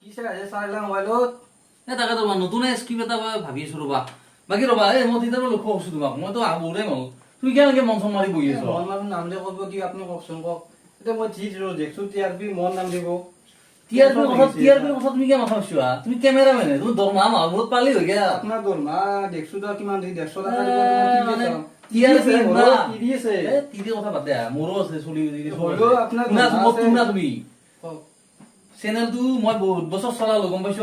কি চাই আছে ছাৰ এইগিলা মোবাইলত? এ তাকে ৰ'বা, নতুন স্কিম এটা ভাবি আছো ৰ'বা। বাকী ৰ'বা, এই মই তেতিয়াৰ পৰা লক্ষ্য কৰিছো তোমাক, মইতো বহুতেই হ'ল, তুমি কেনেকে মন চন মাৰি বহি আছ? মন মাৰি নাম দিয়ে ক'ব কি, আপুনি কওকচোন কওক। এতিয়া মই যি দেখছো টি আৰ পি মন নাম দিব। টি আৰ পিৰ কথা, টি আৰ পিৰ কথা তুমি কিয় মাথা মাৰিছা? তুমি কেমেৰামেন, তুমি দৰমহা মাহৰ মূৰত পালি হৈ গেল। আপোনাৰ দৰমহা দেখছো তো কিমান দি 150 টকা দিব। মানে টি আৰ পি না টিভি আছে। এ টিভিৰ কথা বাদ দিয়া, মোৰো আছে চলি। হ'লেও আপোনাৰ শুনা দৰমহা আছে। শুনা তুমি। কওক। চেনেলটো মই বহুত বছৰ চলালো, গম পাইছ?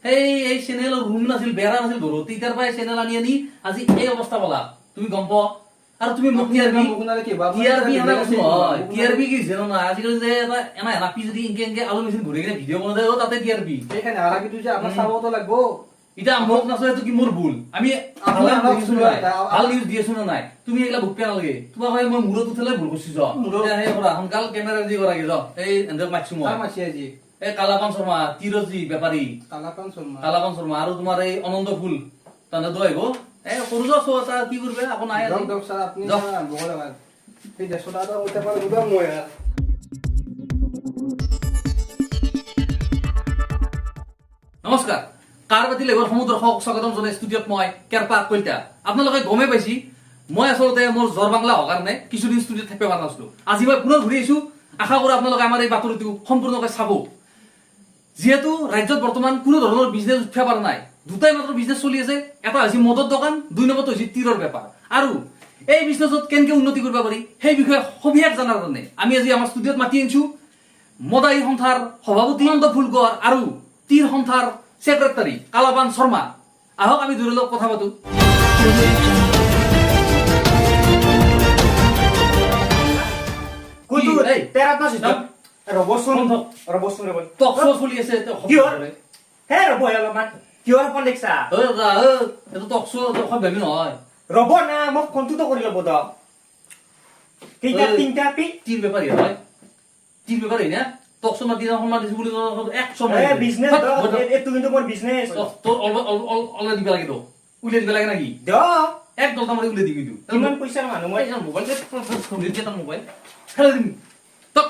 সেই এই চেনেলৰ ৰুম নাছিল, বেৰা নাছিল ঘৰত, তেতিয়াৰ পৰাই চেনেল আনি আনি আজি এই অৱস্থা পালা, তুমি গম পোৱা। আৰু তুমি মোক টি আৰ পি মোক শুনালে কি হ'ব? টি আৰ পি সেনা কৈছো নহয়। মোক টি আৰ পি কি হৈছে জানা? আজিকালি যে এটা এনা এনা পি যদি এনকে এনকে আলু মেচিন ঘূৰি কিনে ভিডিঅ' বনাই যায়, তাতে টি আৰ পি। সেইখানে হাৰাকিটো যে আপোনাৰ চাবতো লাগব। এতিয়া মোক নাচালে এইটো কি মোৰ ভুল? আমি আপুনি ভাল আমাক দিছো নাই? এটা- ভাল নিউজ দি আছো না নাই? তুমি এইগিলা ভুগবে নালাগে। তোমাক মই মূৰত উঠালে ভুল কৰিছো য। মূৰত- সেই কৰা, সোনকাল কেমেৰা ৰেডি কৰা কি য। এই এহঁতক মাতিছো মই। কাৰ মাছি আজি? এই কালাপান শৰ্মা, তীৰজি বেপাৰী। কালাপান শৰ্মা। কালাপান শৰ্মা আৰু তোমাৰ এই অনন্ত ফুল, তাহাঁতে আহিব। এ সৰু যোৱা চোৱা এটা কি কৰিবে আকৌ নাই আজি। দিয়ক দিয়ক ছাৰ, আপুনি যাওক। আৰম্ভ কৰে ভাল। সেই 150 টকা এটা পইচা পালে গুদাম মই আৰু। নমস্কাৰ, কাৰবাতি লেগৰ সমূহ দৰ্শকক স্বাগতম জনাই ষ্টুডিঅ'ত মই কেৰপা কলিতা। আপোনালোকে গমেই পাইছি, মই আচলতে মোৰ জ্বৰ বাংলা হোৱাৰ কাৰণে কিছুদিন ষ্টুডিঅ'ত থাকিব পৰা নাছিলো। আজি মই পুনৰ ঘূৰি আহিছো। আশা কৰোঁ আপোনালোকে আমাৰ এই বাতৰিটো সম্পূৰ্ণকৈ চাব। যিহেতু ৰাজ্যত বৰ্তমান কোনো ধৰণৰ বিজনেছ উঠিব পৰা নাই, দুটাই মাত্ৰ বিজনেছ চলি আছে। এটা হৈছে মদৰ দোকান, দুই নম্বৰটো হৈছে তীৰৰ বেপাৰ। আৰু এই বিজনেছত কেনেকে উন্নতি কৰিব পাৰি সেই বিষয়ে সবিশেষ জনাৰ কাৰণে আমি আজি আমাৰ ষ্টুডিঅ'ত মাতি আনিছো মদাহী সন্থাৰ সভাপতি অনন্ত ফুলকোঁৱৰ আৰু তীৰ সন্থাৰ ছেক্ৰেটাৰী কালাপান শৰ্মা। আহক, আমি দুয়োৰে লগত কথা পাতো। কোনটো? এই, তেৰাত নাছিল। নাম? ৰ'বচোন। বন্ধ। ৰ'বচোন, ৰ'ব। টক শ্ব' চলি আছে। কিহৰ? হে ৰ'ব হে অলপমান, কিহৰ ফোন দেখছা? ঐ দাদা, ঐ, এইটো টক শ্ব' সভ্যামি নহয়। ৰ'ব না, মোক ফোনটোতো কৰি ল'ব দক। কেইটা? ঐ। তিনটা পি। তীৰ বেপাৰী হয়, তীৰ বেপাৰী না। টক শ্ব' মাতি সন্মান দিছো বুলি এক শ্ব' এ বিজনেছ, এইটো কিন্তু মোৰ বিজনেছ। তোৰ অলপ দিব লাগে, তোক উলিয়াই দিব লাগে নেকি? দিয়ক। এক দলটা মাৰি উলিয়াই দিম কিন্তু। কিমান পইচাৰ মানুহ মই। মই মোবাইল এটা মোবাইল খেলাই দিম তক,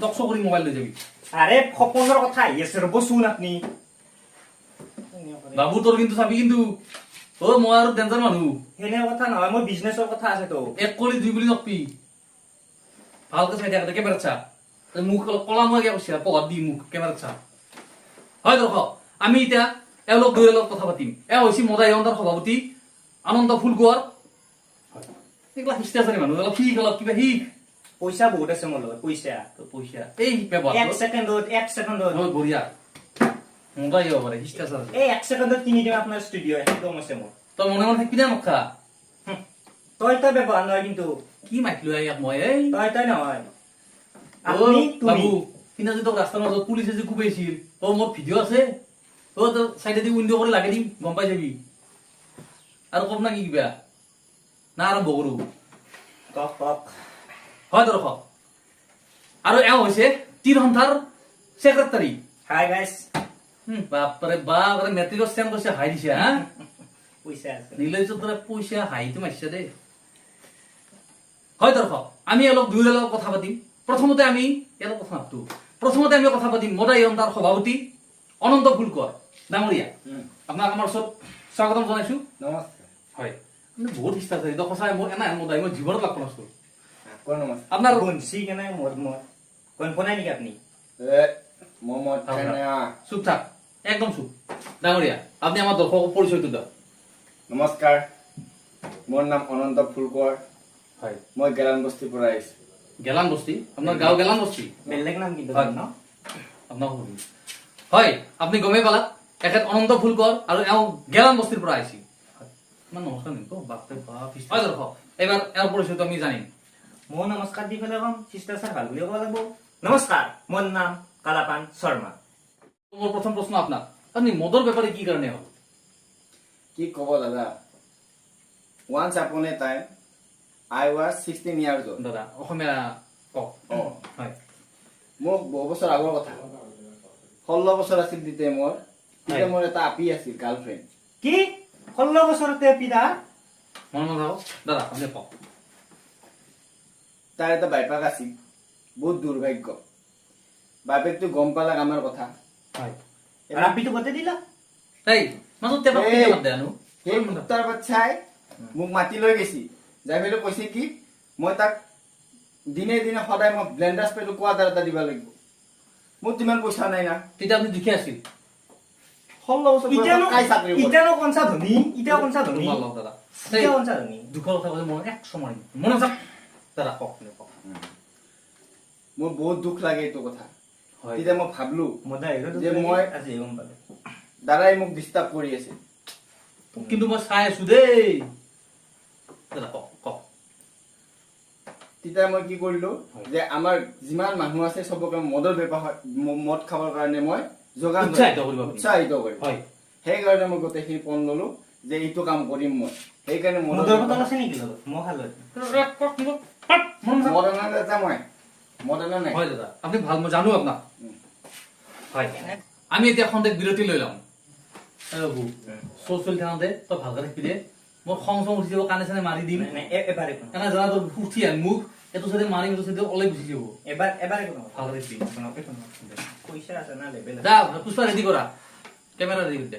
টক শ্ব' কৰি মোবাইল লৈ যাবি। আৰে সপোনৰ কথা আহি আছে, ৰ'বচোন আপুনি। বাবু, তোৰ কিন্তু চাবি কিন্তু। অ মই আৰু ডেঞ্জাৰ মানুহ। সেনে কথা নহয়, মোৰ বিজনেছৰ কথা আছেতো। এক কলি দুই বুলি নকবি। ভালকে চাই থাক, কেমেৰাত চা। মুখ অলপ কলা মই কৈছে, পঢ়াত দি মুখ কেমেৰাত চা। হয় দৰ্শক, আমি এতিয়া এওঁলোক দুয়োৰে লগত কথা পাতিম। এওঁ হৈছে মদাহী সন্থাৰ সভাপতি আনন্দ ফুলকোঁৱৰ। এইগিলা শিষ্টাচাৰী মানুহ, অলপ শিক, অলপ কিবা শিক। পইচা বহুত আছে মোৰ লগত, পইচা। তোৰ পইচা এই ব্যৱহাৰটো এক ছেকেণ্ডত, এক ছেকেণ্ডত। বহুত বঢ়িয়া মদাহী হ'ব পাৰে, শিষ্টাচাৰ আছে। এই এক ছেকেণ্ডত কিনি দিম আপোনাৰ ষ্টুডিঅ', একদম আছে মোৰ। তই মনে মনে থাকিবি না নখা? তই তই ব্যৱহাৰ নহয় কিন্তু। কি মাতিলো ইয়াক মই এই। তই তই নহয়। অ, আপুনি তুমি। বাবু, সিদিনা যে তোক ৰাস্তাৰ মাজত পুলিচে যে কোবাইছিল, অ মোৰ ভিডিঅ' আছে। অ তই চাইডেদি উইণ্ড' কৰি লাগি দিম, গম পাই যাবি। আৰু কম না কি কিবা না আৰম্ভ কৰো? কওক কওক। হয় দৰ্শক, আৰু এওঁ হৈছে তীৰ সন্থাৰ ছেক্ৰেটাৰী। Hi guys. বাপৰে বাপ, মেট্ৰিকত ষ্টেণ্ড কৰিছে, হাই দিছে হা। পইচা আছে। নিৰ্লজ্জ তোৰে পইচা হাঁহিটো মাৰিছে দেই। হয় দৰ্শক, আমি অলপ দুয়োৰে লগত কথা পাতিম। প্ৰথমতে আমি ইয়াৰ লগত কথা নাপাতো। প্ৰথমতে আমি কথা পাতিম মদাহী সন্থাৰ সভাপতি অনন্ত ফুলকোঁৱৰ ডাঙৰীয়া। আপোনাক আমাৰ ওচৰত স্বাগতম জনাইছো। নমস্কাৰ। হয়, আপুনি বহুত শিষ্টাচাৰী তো সঁচাই। মোৰ এনে মদাহী মই জীৱনত লাভ কৰা নাছিলো। আকৌ নমস্কাৰ। আপোনাৰ গুণচি কেনে মোৰ মই গম পোৱা নাই নেকি আপুনি? এ মই মদ খাই না। চুপ থাক, একদম চুপ। ডাঙৰীয়া, আপুনি আমাৰ দৰ্শকক পৰিচয়টো দিয়ক। নমস্কাৰ, মোৰ নাম অনন্ত ফুলকোঁৱৰ। হয়। মই গেলান বস্তিৰ পৰা আহিছো। গেলান বস্তি? আপোনাৰ গাঁও গেলান বস্তি? বেলেগ নাম কিন্তু। হয়। ন। আপোনাক সুধিম। হয়, আপুনি গমেই পালা, তেখেত অনন্ত ফুলকোঁৱৰ আৰু এওঁ গেলান বস্তিৰ পৰা আহিছিল। ইমান নমস্কাৰ নিদিব, বাপৰে বাপ। হয় দৰ্শক, এইবাৰ এওঁৰ পৰিচয়টো আমি জানিম। ময়ো নমস্কাৰ দি পেলাই কম, শিষ্টাচাৰ ভাল বুলি ক'ব লাগিব। নমস্কাৰ, মোৰ নাম কালাপান শৰ্মা। মোৰ প্ৰথম প্ৰশ্ন আপোনাক, আপুনি মদৰ বেপাৰী কি কাৰণে হ'ল? কি ক'ব দাদা, once upon a time I was 16 years old. দাদা, অসমীয়া কওক। অ। হয়। মোক বহু বছৰ আগৰ কথা, 16 বছৰ আছিল তেতিয়া মোৰ। তেতিয়া হয়। মোৰ এটা আপি আছিল, গাৰ্লফ্ৰেণ্ড। কি, 16 বছৰতে পিতা? মনে মনে থাকক দাদা, আপুনি কওক। তাৰ এটা বাইপাক আছিল, বহুত দুৰ্ভাগ্য, বাপেকটো গম পালাক আমাৰ কথা। হয়। ৰাব্বিটো গোটেই দিলা। এই মাজত টেপা এই। কেতিয়া দে আনো। সেই কুত্তাৰ বাচ্ছাই মোক মাতি লৈ গৈছি, যাই পেলাই কৈছে কি মই তাক দিনে দিনে সদায় মই ব্লেণ্ডাৰ স্প্ৰেটো কোৱাৰ্টাৰ এটা দিব লাগিব। মোৰ ইমান পইচা নাই না। তেতিয়া আপুনি দুখীয়া আছিল? 16 বছৰ ইতিয়ানো বয়সত কাই চাকৰি কৰে? ইতিয়ানো কঞ্চা ধনী, ইতিয়াও কঞ্চা ধনী, তোমাৰ লগ দাদা। এই, ইতিয়াও কঞ্চা ধনী। দুখৰ কথা কৈছে, মই এক মাৰিম মনত যাক দাদা, কওক আপুনি কওক। মোৰ বহুত দুখ লাগে এইটো কথা। হয়। তেতিয়া মই ভাবলো মদা হিৰো যে মই- আজি গম পালো। দাদাই মোক ডিষ্টাৰ্ব কৰি আছে। কিন্তু মই চাই আছো দেই দাদা, কওক কওক। তেতিয়া মই কি কৰিলো হয়। যে আমাৰ যিমান মানুহ আছে চবকে মদৰ বেপাৰ, মদ খাবৰ কাৰণে মই যোগান ধৰিম। উৎসাহিত কৰিব আপুনি। উৎসাহিত কৰিম। হয়। সেইকাৰণে মই গোটেইখিনি পণ ললো যে এইটো কাম কৰিম মই। সেইকাৰণে মদৰ মদৰ বটল আছে নেকি লগত? মই খালো। মদ অনা নাই দাদা, মই মদ অনা নাই। হয় দাদা, আপুনি ভাল, মই জানো আপোনাক। হয়, আমি এতিয়া খন্তেক বিৰতি লৈ ল'ম। এই বাবু, চৌ চলি থাকোঁতে তই ভালকে থাকিবি দে, মোৰ খং চং উঠি যাব, কাণে চানে মাৰি দিম। নাই, নাই, এবাৰ একো নহয়। এনে জানা তোৰ উঠি আন মোক এইটো চাইডে মাৰিম, এইটো চাইডে ওলাই গুচি যাব। এবাৰ একো নহয়। ভালকে থাকিবি। একো নহয়, একো নহয়। পইচা আছে না, লেবেল আছে। যা, পুষ্পা ৰেডি কৰা, কেমেৰা ৰেডি কৰি দে।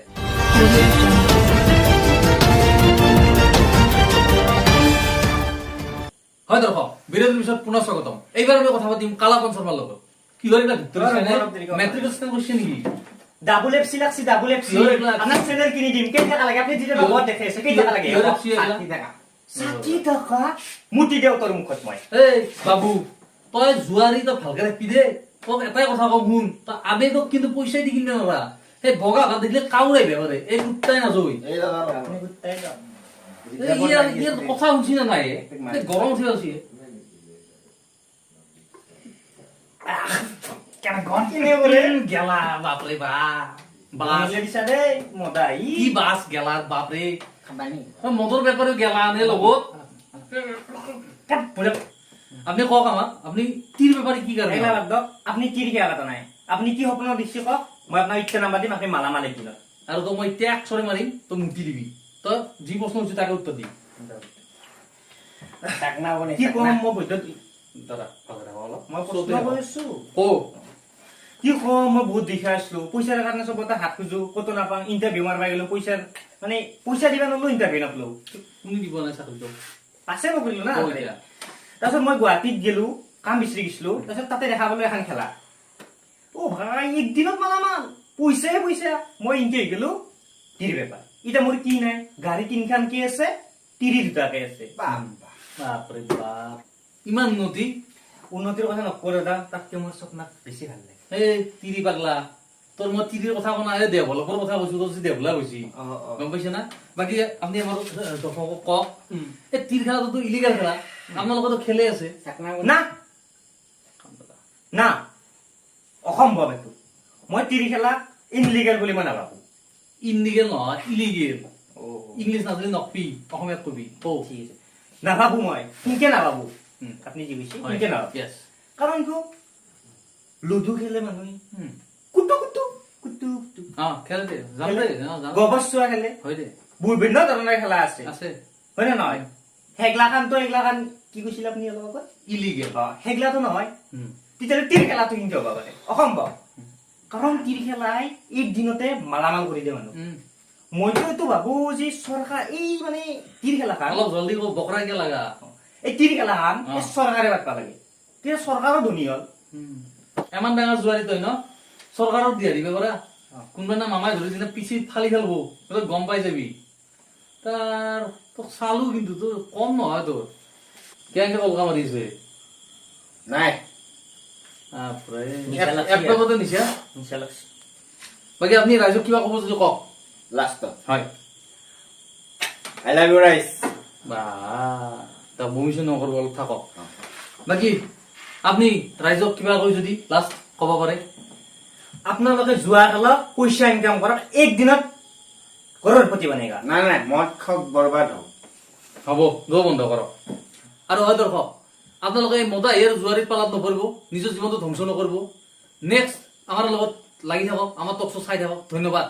হয় দৰ্শক, বিৰতিৰ পিছত পুনৰ স্বাগতম। এইবাৰ আমি কথা পাতিম কালাপন শৰ্মাৰ লগত। কিহৰ এইবিলাক ভিতৰত অলপ আছে নে? দেৰি কৰক। মেট্ৰিক ষ্টেণ্ড কৰিছে নেকি? ডাবুল এফ চি লাগছি, ডাবুল এফ চি। কিহৰ এইবিলাক? আপোনাক চেনেল কিনি দিম। কেই টকা লাগে? আপুনি যেতিয়া বহুত দেখে আছে, কেই টকা লাগে? কিহৰ এফ চি এইবিলাক? 60 টকা। 60 টকা? মুতি দিওঁ তোৰ মুখত মই। এই বাবু, তই জোৱাৰী, তই ভালকে ৰাখিবি দে। তোক এটাই কথা কম শুন, তই আবেগক কিন্তু পইচাই দি কিনিব নোৱাৰা। সেই বগা ভাত দেখিলে কাউৰাই বেমাৰে এই কুত্তাই নাজৈ। এই দাদা, আপুনি গোটেই যাওক। ইয়াৰ ইয়াৰ কথা শুনছি না নাই? এই গৰম উঠি আছে। কেনে কৰে? গেলা বাপৰে বাপ, বাছ। মিলে দিছা দেই মদা ই। কি বাছ গেলা বাপৰে। খাবানি। অ, মদৰ বেপাৰীও গেলা আনে লগত। আপুনি কওক আমাক, আপুনি তীৰ বেপাৰী কি কাৰণে? এইগিলা বাদ দিয়ক, আপুনি কি কিয়া কথা নাই, আপুনি কি সপোন দিছে কওক, মই আপোনাক ইচ্ছা নাম্বাৰ দিম, আপুনি মালামাল একদিনত। আৰু তই মই এতিয়া এক চৰে মাৰিম, তই মুতি দিবি। তই যি প্ৰশ্ন সুধিছো তাকে উত্তৰ দিবি। চাকনা বনে। কি কম মই বৈদ্য দাদা, ভালকে থাকক অলপ। মই প্ৰশ্ন কৰিছো। ক। কি কম, মই বহুত দিশা আছিলো, পইচাৰ কাৰণে চবতে হাত খোজো, ক'তো নাপাওঁ, ইণ্টাৰভিউ মাৰিব গ'লো, পইচাৰ মানে পইচা দিবা নলো, ইণ্টাৰভিউ নাপালো। কোনে দিব নাই চাকৰিটো? পাছে নকৰিলো না। ক এতিয়া। তাৰপিছত মই গুৱাহাটীত গেলো, কাম বিচাৰি গৈছিলো, তাৰপিছত তাতে দেখা পালো এখন খেলা। অ ভাই, একদিনত মালামাল, পইচাই পইচা। মই ইনকে হৈ গেলো তীৰ বেপাৰ। এতিয়া মোৰ কি নাই, গাড়ী তিনখান কি আছে, তিৰি দুটাকে আছে। বাপৰে বাপ, ইমান উন্নতি। উন্নতিৰ কথা নকৰো দাদা, তাতকে মোৰ স্বপ্নাক বেছি ভাল লাগে। এই তিৰি পাগলা, তোৰ মই তিৰিৰ কথা কোৱা নাই, ডেভেলপৰ কথা কৈছো। তোৰ ডেভেলপ হৈছে, গম পাইছে না? বাকী আপুনি আমাৰ দৰ্শকক কওক, এই তীৰ খেলাটোতো ইলিগেল খেলা, আপোনালোকেতো খেলে আছে। চাকনা। না না, অসম্ভৱ এইটো। মই তিৰি খেলা ইনলিগেল বুলি মই নাভাবো। ইনলিগেল নহয়, ইলিগেল। ইংলিছ নাজানি নকবি, অসমীয়াত কবি, কৌ। ঠিক আছে, নাভাবো মই, সেনকে নাভাবো। আপুনি যি কৈছে সেনকে নাভাবো। য়েছ। কাৰণ কিয়, লুডু খেলে মানুহে, কুটু কুটু কুটু কুটু। অ, খেলে দে, যাম দে, অ, যাম। গোবৰ চোৱা খেলে। হয় দে। বিভিন্ন ধৰণৰ খেলা আছে। আছে। হয় নে নহয়? সেইগিলাখানটো, এইগিলাখান কি কৈছিলে আপুনি অলপ আগত? ইলিগেল। অ, সেইগিলাটো নহয়, তেতিয়াহ'লে তীৰ খেলাটো কিন্তু হ'ব পাৰে অসম্ভৱ। কাৰণ তীৰ খেলাই একদিনতে মালামাল কৰি দিয়ে মানুহ। মইতো এইটো ভাবো যে চৰকাৰ এই মানে তীৰ খেলাখান অলপ জলদি কৌ, বকৰা কিয় লাগা? এই তীৰ খেলাখান অ। এই চৰকাৰে পাতবা লাগে, তেতিয়া চৰকাৰো ধনী হ'ল। ইমান ডাঙৰ জোৱাৰী তই ন চৰকাৰক দিয়া দিব পাৰা? কোনোবা না মামাই ধৰি দিনে পিঠিত ফালি খেলব, তই গম পাই যাবি। তাৰ তোক চালো কিন্তু তোৰ কম নহয়, তোৰ কেনেকে কলকা মাৰিছে। নাই। বাপৰে। নিচা লাগছে। এক পেকতে নিচা। নিচা লাগছে। বাকী আপুনি ৰাইজক কিবা ক'ব যদি কওক। লাষ্টত। হয়। I love you ৰাইজ। বা, তা বমি চমি নকৰিব, অলপ থাকক। বাকী আপুনি ৰাইজক কিবা কৈ যদি লাষ্ট ক'ব পাৰে। আপোনালোকে জুৱা খেলক, পইচা ইনকাম কৰক, একদিনত কৰৰপতি বনেগা। নাই নাই, মদ খাওক, বৰবাদ হওক। হ'ব, গৈ বন্ধ কৰক। আৰু হয় দৰ্শক, আপোনালোকে এই মদা ইয়াৰ জুৱাৰীত পালাত নপৰিব, নিজৰ জীৱনটো ধ্বংস নকৰিব। নেক্সট আমাৰ লগত লাগি থাকক, আমাৰ টক শ্ব' চাই থাকক। ধন্যবাদ।